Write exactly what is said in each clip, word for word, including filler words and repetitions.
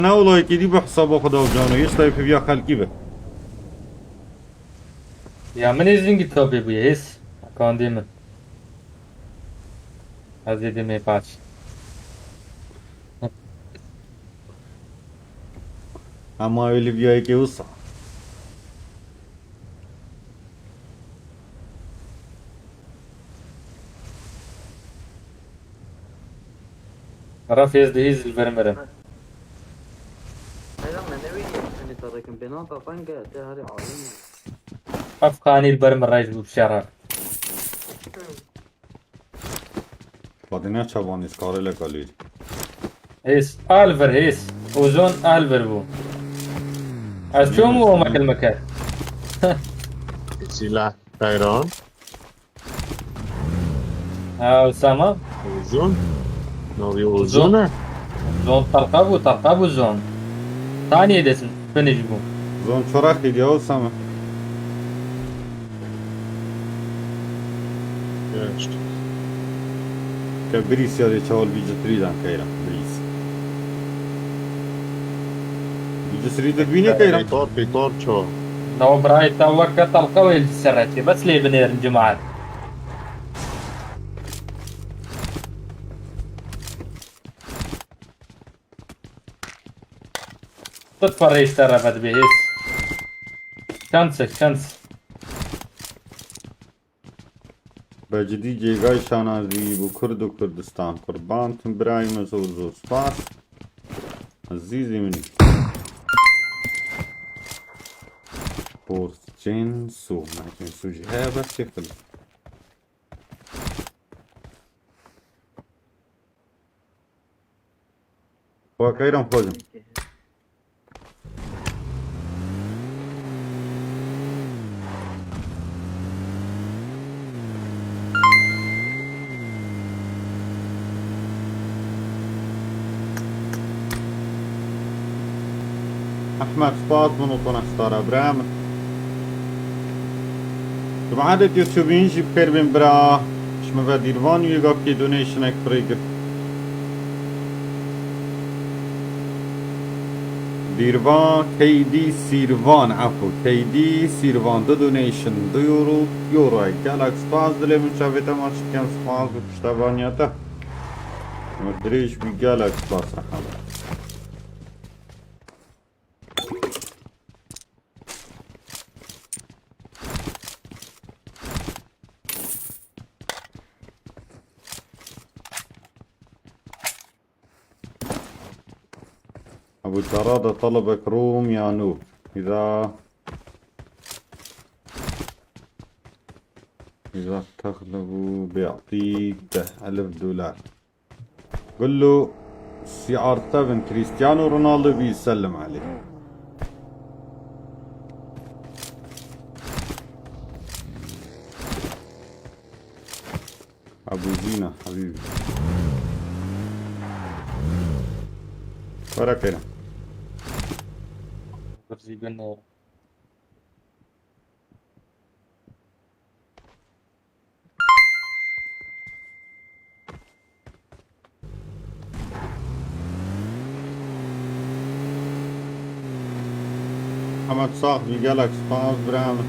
Ne olayekî dî bi hesaba xwe de cano, yê stayê pê viya xelkî be. Ya min êzingî tabê bûye hês. Kandê min. Ez ê demê paç. Hema wê li viyayekê wisa. Rafê ez dihî zilver mirim. Heyran me ne wî hani tarekin bênan ta tenge te harî alî. Ev qanî li ber min rayj bû şera. Badine çabanî skarê leka lîr. Hês, alver hês. Ozon alver bû. Ez çom û omek ilmeke. Silah Tayran. Ha, Osama. Uzun. Navî Uzun e. Zon talqa bû, talqa bû zon. Taniyê desin finish bû. Zon çorak diye olsa mı? Geçti. Ke birîs ya dê çawal bî citrî dan keyra. Birîs. Bî citrî de bîne keyra. Pêtor pêtor ço. Naw birayê te weke talqa wê li ser etê. Bes lê binêrin cemaat. Tut ferê ji te re vedibê hês. Çend se, çend se. Be cidî cêgay şanazî bû Kurd û Kurdistan. Qurban tim birayê me zor zor spas. Ezîzê min. Porcên su. Mercên su jî heye bes çêxil. Xwe keyran xwezim. Ehmed, spas min û konextara bira min. Cemaetê YouTube-ên jî bi xêr bên bira. Ji min ve Dîrvan û Yegapkê donationek firê girt. Dîrvan, K D Sîrvan, efû, K D Sîrvan, du donation, du euro, euroyek. Gelek spas, dilê min çavê te maç dikem, spas bi piştevaniya te. Dirêj bî, gelek spas, rehmet. أبو جرادة طلبك روم يا نوب. إذا إذا تغلبوا بيعطيك ألف دولار. قل له سي آر سفن كريستيانو رونالدو بيسلم عليك. أبو زينة حبيبي. ولا كده. Birzî bin. Hemed sax bî, gelek spas bira min.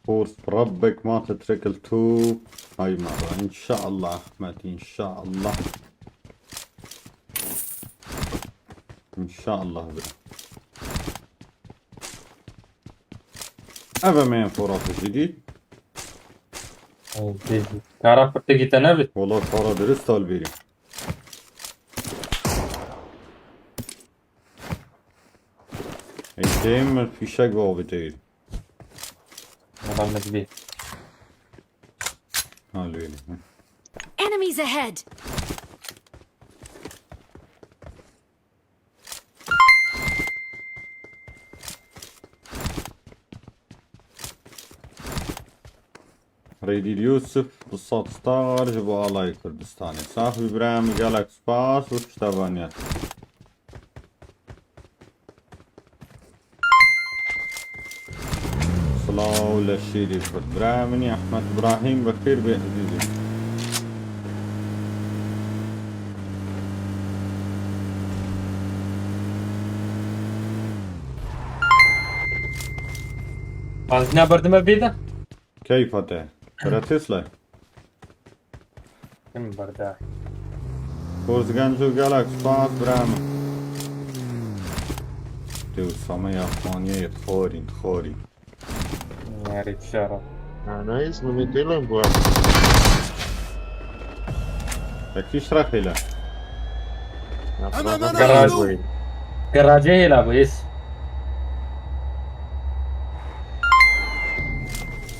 قرص ربك ما تترك التوب. هاي مرة إن شاء الله أحمد، إن شاء الله. إن شاء الله بقى. أبا ما ينفع رافع جديد. Kara pirtekî te nebit. والله الحوار درست البيري. Ey, Gamer fişek avêteyê. Adam ne bileyim. Ha, öyle. Enemies ahead! Reydîl Yusuf, du sed star ji bo Alayê Kurdistanê. Sax bî birayê min, gelek spas û piştevaniya. Silav le şîrê Kurd. Birayê min Ehmed Ibrahim, bi xêr bê ezîzim. Benzîna berdime vê de. Keyfa te. Bira Tesla. Kim berda? Koz Genco, gelek spas birayê min. Tê Usame ya Xaniyê xorî, xorî. Nerê şara. Anayız mı ne diyelim bu? Peki şrafıyla. Garaj. Garajê hêla bû, hês.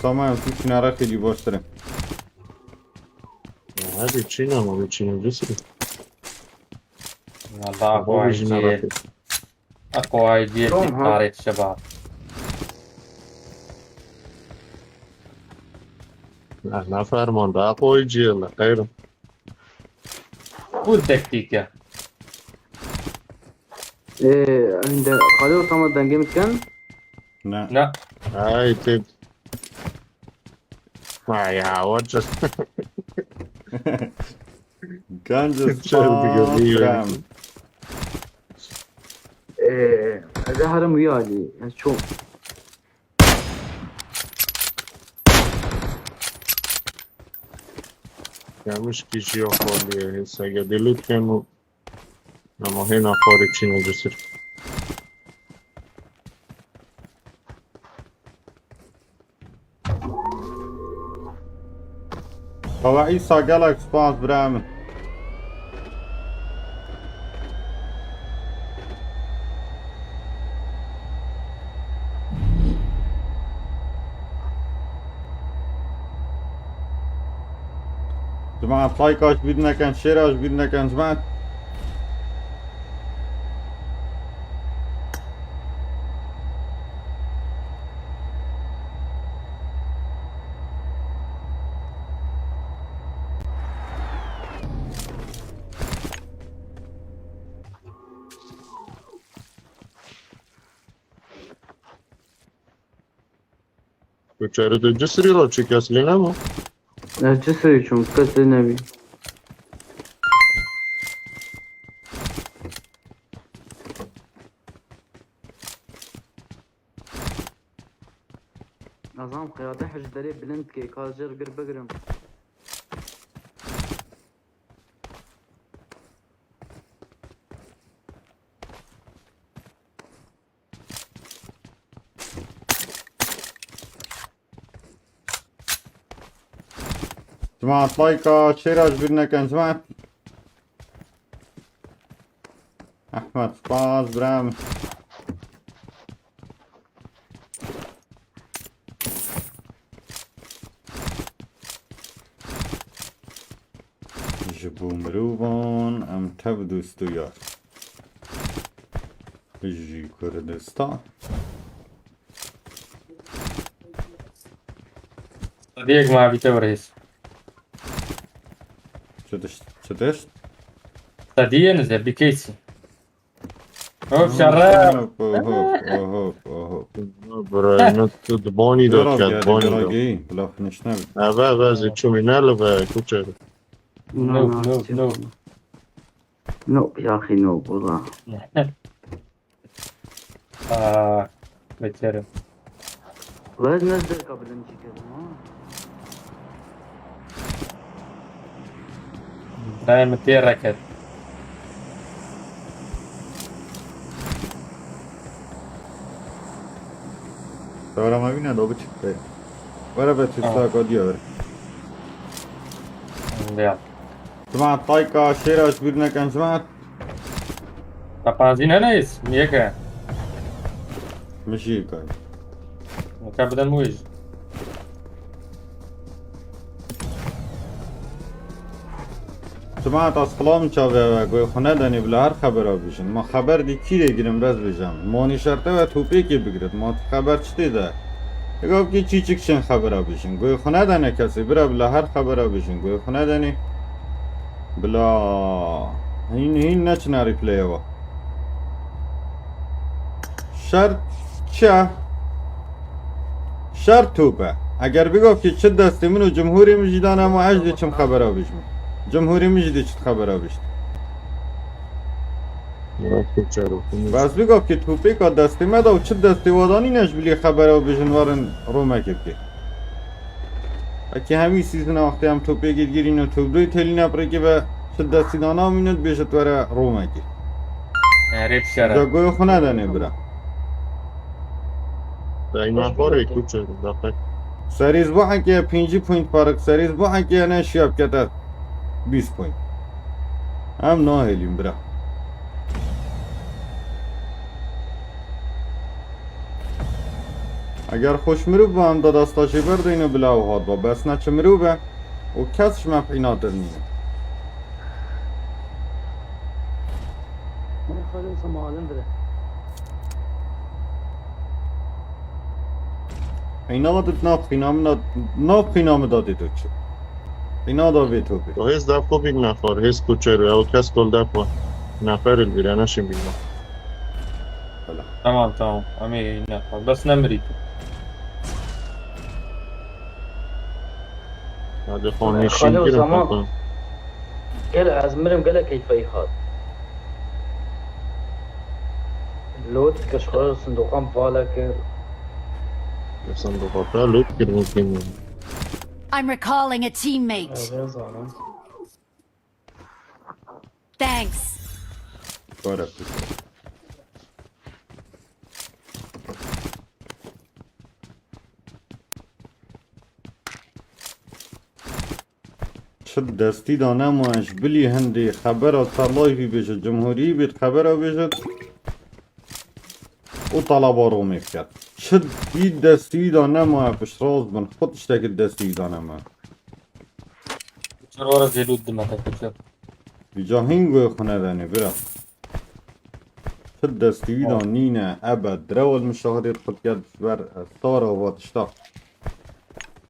Tamam, tu şuna rakê dî boştirin. Hadi çin ama, bir çin öncesi. Allah. Baba koyayım bir çin diye. Rakê. Akoy diye. Tamam, bir ha. Tarih şeba. Ne, ne ferman daha koyucu yıllar. Hayırım. Full taktik ya. Ee, indi Kadir Ortam'a dengemiz kan? Ne. Ne. Ay, te. Ha ya, what just. Ganca Çok güzel, iyi oyun. Ee, ez herim wî alî. Ez çok. Gelmiş kişi yok oluyor. Sege delut kenu. Ama hena xorê çîn û cisir. Baba Îsa, gelek spas birayê min. Cemaat, layka ji bîr nekin, şêra ji bîr nekin, cemaat. Tu çeri tu cisrî ro çi kes lê nema? Ez cisrî çûm, kes lê nebî. Nazam qiyade ji derê bilind dike, ka jê re gir bigirim. Cemaat, layka şêra ji bîr nekin, cemaat. Ehmed, spas, birayê min. Ji bo mirovan em tev dost û yar. Ji Kurdistan. Sediyek mavî te birêz. Çi tişt? Çi tişt? Sediyê nize, bikeysi. Hop, şeref. Hop, hop, hop, hop, hop. Bro, ne tu di bonî de ket, bonî de. Gera geyî, bila finiş nebi. Eve, eve, zî çûmî ne li ve, kuçe. No, no, no. No, yaxî no, wala. Aa, beterim. Wala ez ne zerka bilind jî ketim, ha. Dayê min tê reket. Tawra ma bîne do biçik be. Were be, tamam. Çislak o diyor. Ya. Cemaat, layka şêra ji bîr nekin, cemaat. Tapazî ne neyz? Niye ki? Min jî kay. Ka bidem wê jî. Cemaat, ez xilam çavê ew e, goy xwe nedenê bila her xebera bijin. Ma xeber dî kîrê girim, bes bijam. Monî şerte ve topêkê bigirit, ma xeber çi tê de? Ê gavkî çîçik çin xebera bijin. Goy xwe nedene kesê, bira bila her xebera bijin. Goy xwe nedenê. Bila hîn hîn neçine replay-e wa. Şert çi ye? Şert top e. Eger bigavkî çi destê min û cumhurê min jî dane ma ez dê çim xebera bijim. Cumhurê min jî dê çi xebera bijt. Murat Koçero. Bes bigavkî topêka destê me da û çi destê wa danîne ji bilî xebera bijin werin romekê bikê. Eki hemî sîzina wextê em topê girgirîn û topdoy telîne pirêkê ve çi destî dana mîne dibêje tu were romekê. Erê bişere. Jagoyê xwe nedenê bira. Dayma xorê Koçero. Daqet. Serî zbahekê pêncî point fark, serî zbahekê ne şiya bikete bîst point. Em nahêlîn bira. Eger xweş mirov be em da desta jê berdeyne bila ew hat ba. Bes ne çi mirov be û kes ji me pînatir nîne. Xalê wisa malin dire. Eyna da nav qîna min da, nav qîna min da dê to çi. Eyna da vê topê. O hêz da xwe bîn nefar, hêz Koçero. Ew kes kol da xwe. Nefer il bîre neşin bîn nefar. Tamam tamam. Em ê ne. Bes nemirî tu. Hadi xwe nişin Xalê girin Osama. xwe. Gel ez mirim gele keyfeyî hat. Lot dike ji xwe sindoqan vala kir. Sen bu hata lut kirin kimin. I'm recalling a teammate. Ez ê zanim. Thanks. Kare. Çi destî da nema ji bilî hindê xebera ser live bêje, cumhurî bêt xebera bêje û talaba romê biket. Çi dî destî da nema piştrast bin, xwe tiştekî destî da nema. Çar wara zêlût dime te Koçero. Vîca hîn goyê xwe nedenê bira. Çi destî da nîne ebed. Direwel min şahidê xwe diket ji ber sara vat tişta.